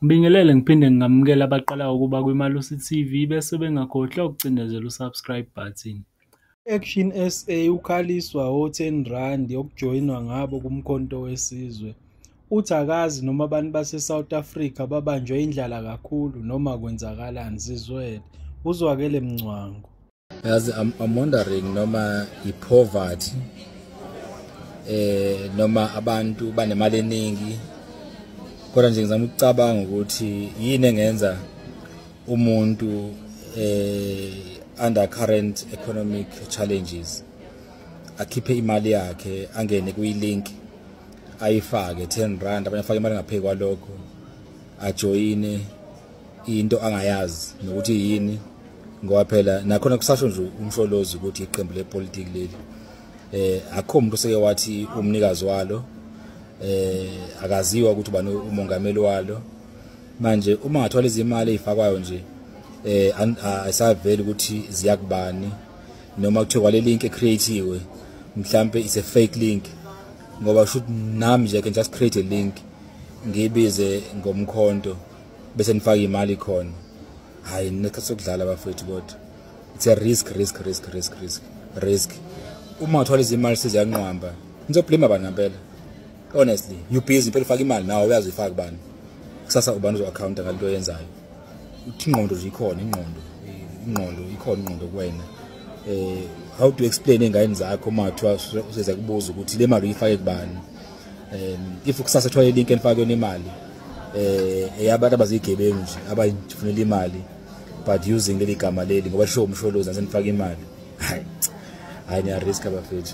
Ngibingelele ngiphinde ngingamukele abaqalayo ukuba kwiMalusi TV bese bengakhohlwa ukucindezela u-subscribe button. ActionSA ukhaliswa o-R10 okujoyinwa ngabo kuMkhonto weSizwe. Uthi akazi noma abantu baseSouth Africa babanjwe indlala kakhulu noma kwenzakalani, zizwele. Uzwakele Mncwango. Yazi, I'm wondering noma i-poverty noma abantu banemali eningi, kodwa nje ngizama ukucabanga ukuthi yini engenza umuntu under current economic challenges akhiphe imali yakhe, angene kuyi-link, ayifake R10, abanye afake imali ngaphezu kwalokho, ajoyine into angayazi nokuthi yini, ngoba phela nakhona kusasho nje uMsholozi ukuthi iqembu lepolitiki leli, akukho umuntu oseke wathi umnikazi walo, akaziwa ukuthi ubani umongameli walo. Manje uma ngathola izimali ezifakwayo nje, ayisaveli ukuthi ziyakubani, noma kuthiwa kwale link ecreatiwe mhlambe is a fake link, ngoba should nami nje I can just create a link, ngibize ngomkhonto, bese nifaka imali khona. Hayi, nesikhathi sokudlala bafethu, kodwa it's a risk, risk, risk, risk, risk, risk. Uma uthola izimali seziyanqwamba, nizoblame abantu ngempela. Honestly, you busy impela ufaka imali nawe, uyazi uyifaka kubani. Kusasa ubani uzo-accounta ngalento oyenzayo? Uthi ingqondo nje ikhona, ingqondo ikhona, ingqondo kuwena. How do you explain ey'nganeni zakho uma kuthiwa useza kubuza ukuthi le mali uyifake kubani? If kusasa kuthiwa link enifake yona imali eyabantu abazigebengu nje abayifunela imali, but using leli gama leli ngoba sho uMsholozi nasenifaka imali, hayi hayi, niya risk abafethu.